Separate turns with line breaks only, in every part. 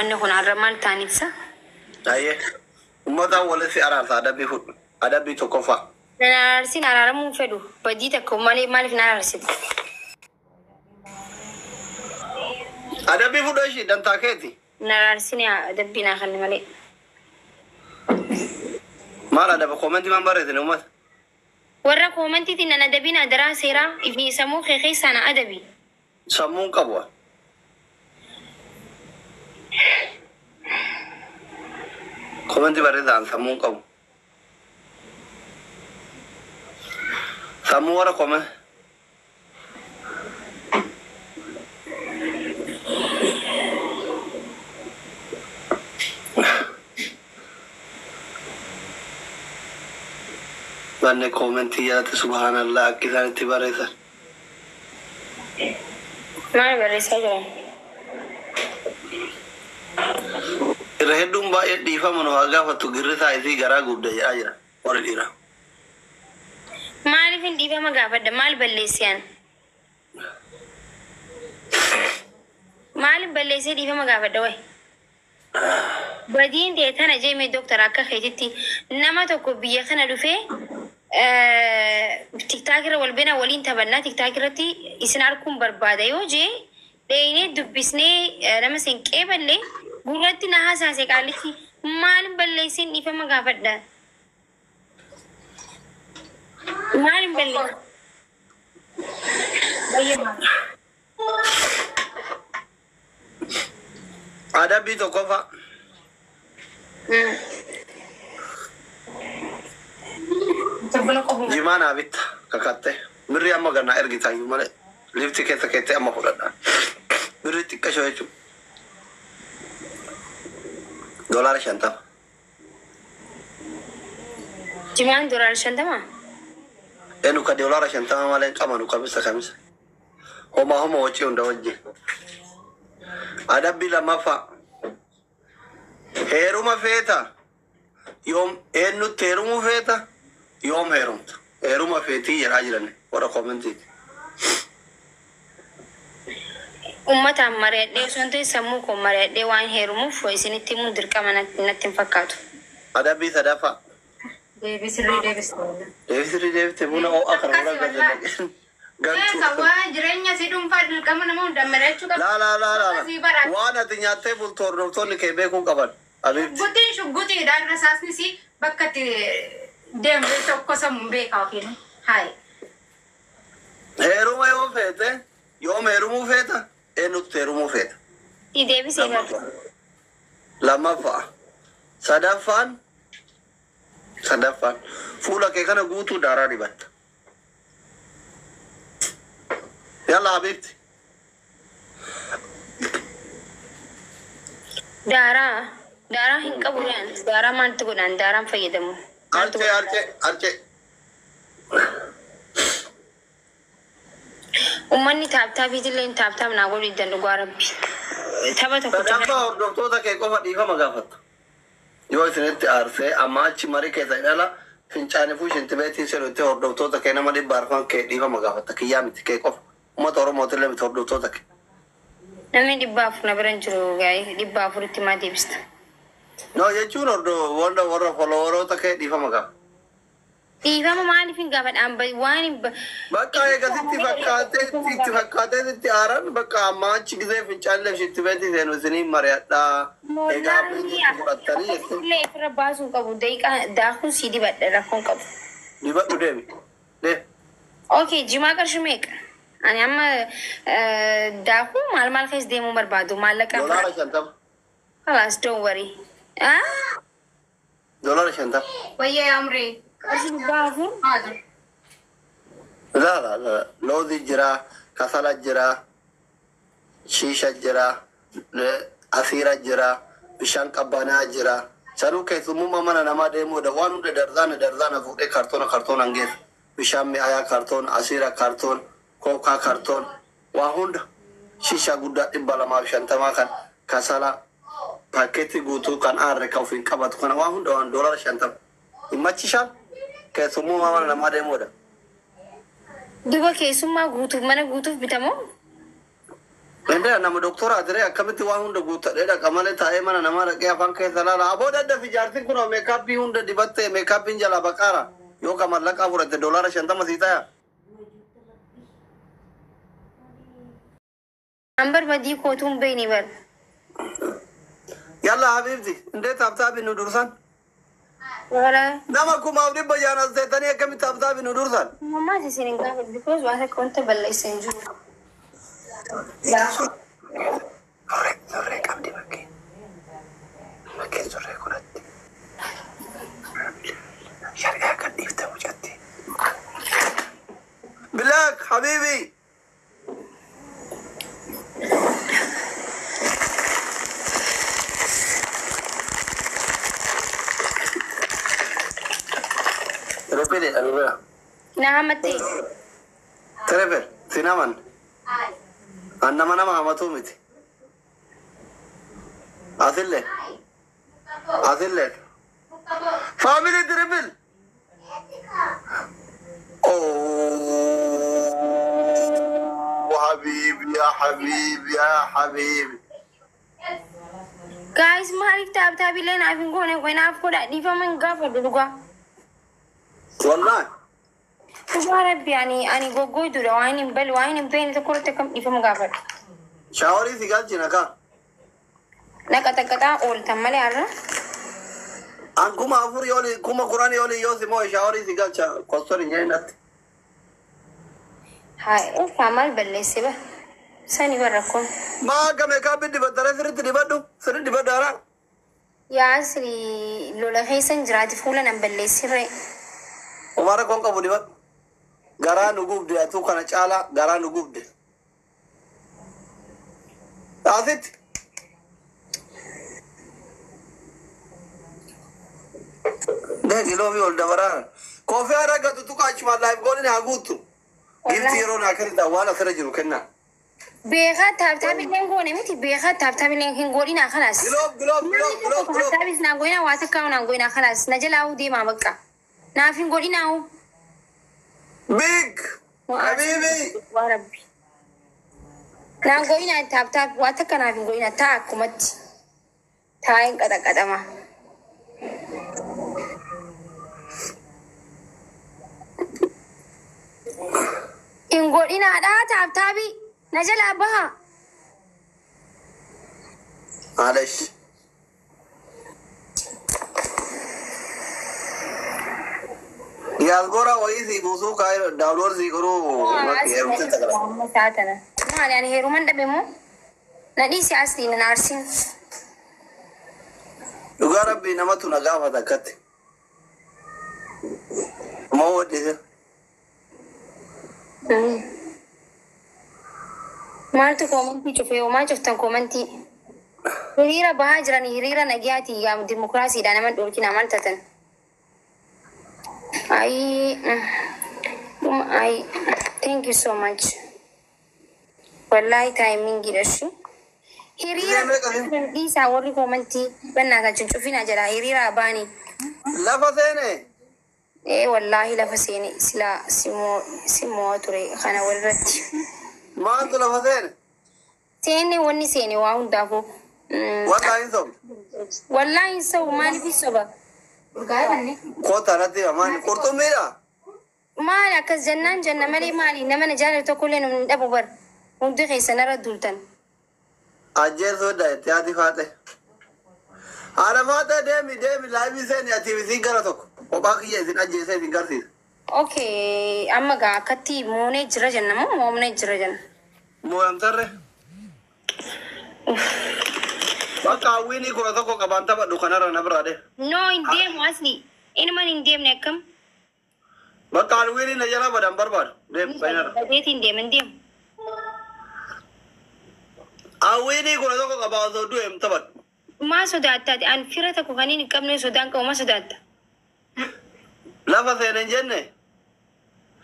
Uummanni kun har'a maal ta'aniif sa?
Ayyee. Uummataan walitti araarsa adabbii fudhu. Adabbii tokkoffaa.
Nan araarsin, araaramuu hin fedhu. Badii takka malee maaliif na araarsita?
Adabbii fudhu ishii dantaa keeti.
Na araarsin, adabbii naa kenni malee.
Maal adaba koomentii maan barreessine uummata?
Warra koomentiitiin nan adabiin, adaraa seeraa ifi sammuu kee keessaa na adabi.
Sammuun qabu. Koomentii barreessaan sammuun qabu. Sammuu warra koomen. Banne koomentii jalatti subhaanallah akka isaan itti barreessan.
Maal barreessaa jiran?
Irra hedduun baay'ee dhiifama nu haa gaafattu, girrisaa isii garaa gubda jedhaa jira warri dhiiraa.
Maaliif hin dhiifama gaafadha? Maal balleessee an? Maaliif balleessee dhiifama gaafadha wayi? Badiin ta'e tana jeemee dooktar, akka keetitti nama tokko biyya kana dhufee TikTok irra wal beena, waliin taphannaa, TikTok irratti isin arguun barbaada yoo jee dheeyinee dubbisnee nama sin qeeballee gurratti na hasaase qaalitti, maalin balleesseen dhiifama gaafadha? Maalin balleesse? Baay'ee maal?
Adabbii tokkoffaa. Jimaa naa bitta kakatte. Birrii amma gannaa ergitaayyuu malee. Lifti keessa keettee amma fudhadha. Birrii xiqqashoo jechuudha. $50.
Jimaan $50?
Enu ka $50 malee hin qabanu kamisa kamisa. Homaa homa wacii hunda wajjin. Adabbii lammaffaa. Heeruma feeta. Yoom, eenyutti heerumuu feeta? Yoom heerumta? Heeruma feetii jedhaa jiran warra koomentiiti.
Uummataan mari'adhee osoo hin ta'in sammuu koo mari'adhee waan heerumuuf isinitti himuun dirqama natti hin fakkaatu.
Adabbii sadaffaa.
Deebii sirrii deebiste.
Deebii sirrii deebiste, buna ho'aa kana
Akkasi
buna
wallaahi.
gantuu.
Eega waa jireenya si dhuunfaa dirqama nama hundaan mari'achuu qaba.
Laa laa laa laa.
Akkasii bara.
Waan ati nyaattee bultu hordoftoonni kee beekuu qaban. Abiibti.
Shugguxiin shugguxiidhaan rasaasnis bakka itti deemu tokko sammuun beekaa ofiin. Hayi.
Heeruma yoo feete, yoom heerumuu feeta? Eenyutti heerumuu feeta?
Si deebisee bara.
Lammaffaa. Sadaffaan fuula kee kana guutuu daaraa dibatta. Yalla habiibti.
Daaraa daaraa hin qabu reen. Daaraa maaltu godhan? Daaraan fayyadamu. Maaltu
Arcee
godhan?
Arcee arcee.
Uummanni tap tapiitillee tap tap naa godhu iddan, dhugaa rabbi. Tapha tokko
Sadaffaa hordoftoota kee qofa dhiifama gaafatta. Yoo isinitti aarsee amma achi marii keessa hin ala fincaanii shintibeetiin seerutti hordoftoota kee nama 400 kee dhiifama gaafatta. Kiyyaa miti, kee qofa. Uummata Oromootillee miti, hordoftoota kee.
Namni 400 na bira hin jiru gaa'ee 400tti maa deebista?
No jechuun warra warra followeroota kee dhiifama gaafa.
Dhiifama maaliif hin gaafadhaan waan hin
Bakka eegasitti fakkaatee itti fakkaatee itti aaran, bakka amma achi gisee fincaanii shintibeetii seenu isinii mari'adhaa. Egaa abbiin fudhattanii jettee.
Illee ofirra baasuu hin qabu. Daqiiqaa daakuun sii dibadha, rakkoon qabu.
Dibadhu, deemi. Deemi.
Okay, jimaa qarshii meeqa? Ani amma daakuu maal maal keessa deemuu barbaadu maallaqa.
$50.
Kalaas, don't worry. Ah?
$50.
Wayyee amree.
Qarshii 400.
Haadha.
Laa laa laa, loozii jira, kasala jira, shiisha jira, asiira jira, bishaan qabbanaa jira. Sanuu keessummaa mana namaa deemuudha. Waan hunda darzaana darzaana fuudhee kartoona kartoonaan geessa. Bishaan mi'aayaa kaartoon, asiira kaartoon, kookaa kaartoon, waa hunda. Shiisha guddaa 250 kan kasala paakeetii guutuu kan aarre kan ofiin qabatu kana waa hunda waan $50. Himmachishaan keessummaa mana namaa deemuudha.
Duba keessummaa guutuuf mana guutuuf bitamoo?
Indee nama doktora adiree akkamitti waan hunda guuttadhee dhaqa malee taa'ee mana namaa dhaqee afaan keessa laala. Aboo daddafi, jaartiin kun makeup hunda dibattee makeupiin jalaa baqaara. Yoo ka mallaqaa fudhatte $50 sii ta'a.
An barbadii kootuu hin beekne bar.
Yalla habibti, indee tap tapiin nu dursan.
Wala.
Nama 6,600 as teettanii akkamitti tap tapiin nu dursan?
Mammaas isin hin gaafatu because waan akka wanta balleessan hin jiru.
Surree surree qabdi bakkee. Bakkeen surree godhatti. Shari'aa kan dhiifte mucatti. Bilaak habiibi. Triple dha bira.
Na hamatte.
Triple sinaman. An nama nama hamatuu miti. Asillee. Asillee. Family, triple. Oh, حبيبي يا حبيبي يا حبيبي.
Guys, maaliif tap tapiilee naaf hin goone? Qoy naaf godha, dhiifama hin gaafadhu dhugaa.
والله.
Dhugaa rabbi, ani goggooyduudha, waan hin bal waan hin beekne tokko irratti akkam dhiifama gaafadhu.
Showerii si galchina ka.
Na qaxaqaxaa ooltan malee har'a.
An 4,000 oli 10,000 oli yoo si moo showerii si galcha kostor hin jennatti.
Haa, ulfaa maal balleesse ba? Sani bara rakkoon.
Maa akka makeup dibattare sirriitti dibadhu, sirriitti dibadhu hara.
Yaa asiri lola keessa hin jiraati, fuula nan balleessirree.
Uma rakkoon qabu, dibadhu. Garaa nu gubde, atuu kana caalaa garaa nu gubde. Asitti. Dee giloomii ol dabaraa. Koofii argatu tuqa achuma live gooniin haa guuttu. Giiftii yeroo naa kennita waan asirra jiru kennaa.
Beekaa tap tapiilee goone miti, beekaa tap tapiilee hin godhinaa kalaas.
Glove, glove, glove, glove, glove.
Tap tapiis naan godhinaa, waa takkaa naan godhinaa kalaas, na jalaa deemaa bakka. Naaf hin godhinaa.
Big habibi.
Waa rabbi. Naan godhinaa tap tap, waa takka naaf hin godhinaa, taa akkumatti. Taa'een qaxaqaxama. Hin godhinaadhaa tap tapii na jalaa baha.
معلش. Diyaasgoora wayii sii buusuu kaayee download sii godhuu heerumte takala.
Saatana. Maali, ani heeruman dhabe moo? Na dhiisi asii, na aarsin.
Dhugaa rabbii namatu na gaafata akkatti. Moo waddise.
Maaltu commentii cufee? Maal cuftan commentii? Hiriira bahaa jiran, hiriira nagayaati, yaa dimokiraasiidha, nama dhorkina maal tatan? Ayi, ayi, thank you so much. Wallahi timingiidha shi. Hiriira dhiisaa, warri commentii bannaa kan cufinaa jedha, hiriira baanii.
Lafa seene.
Ee wallaahi lafa seene, silaa simoo ture kana walirratti.
Maaltu lafa seene?
Seene, wanni seene waa hundaafuu.
Wallaahi hin sobu.
Wallaahi hin sobu, maaliif hin soba?
Kottaa natti maali qurxummiidha?
Maali akkas jennaan jenna malee, maali nama na jaalatu tokkollee namni dhabu bar. Hundi keessa narra duultan.
Ajjeesuu dha itti haati faate. Haadha faate, deemi deemi, live seeni, ati isiin gara tokko. Kophaa kiyya isin ajjeesee isin garsiisa.
Okay, amma gaa akkatti moonee jira jenna moo moomnee jira jenna?
Mooyamtarre. Bakka hawwiinii 11 qabaan taphadhu kanarra na biraa de.
No, hin deemu asli. Inuman hin deemne akkam?
Bakka hawwiinii na jala badan barbaadu. Deemu bainarra.
Badeeti hin deemu, hin deemu.
Hawwiinii 11 qabaa osoo du'e hin taphadhu.
Maa sodaattaati? An fira tokko kan hin qabne sodaan qabu, maa sodaatta?
Lafa seene hin jenne.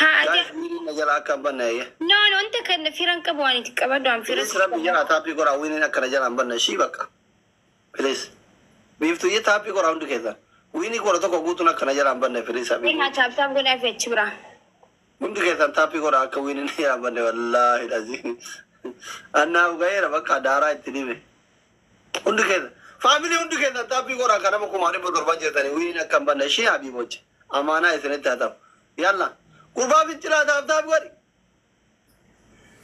Haa ati.
Hawwiinii na jala akka hin banne eeyye.
No, wanta kan fira hin qabu waan itti qabadhu an fira.
Please rabbi jala tap godha, hawwiiniin akka na jala hin banne shii bakka. Please. Biiftuyyee tap godha hundi keessan. Winii 11 guutuun akka na jala hin banne, please habibi.
Haa, tap tap godhaa fi achi biraa.
Hundi keessan tap godha akka winiin na jala hin banne, wallaahi dhaziin. Annaaf gaheera bakka daaraa itti dhime. Hundi keessa. Family, hundi keessa tap godhaa kan nama 1700 jirtanii win akka hin banne ishee habiibochi. Amaanaa isinitti haa ta'u. Yalla. Gurbaa fincilaa tap tap godhi.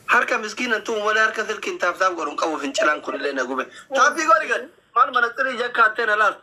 Harka miskiinan tu'u malee harka silkiin tap tap godhu hin qabu. Fincilaan kunillee na gube. Tap godhi gadi. Maal mana xirii jakkaattee na laal.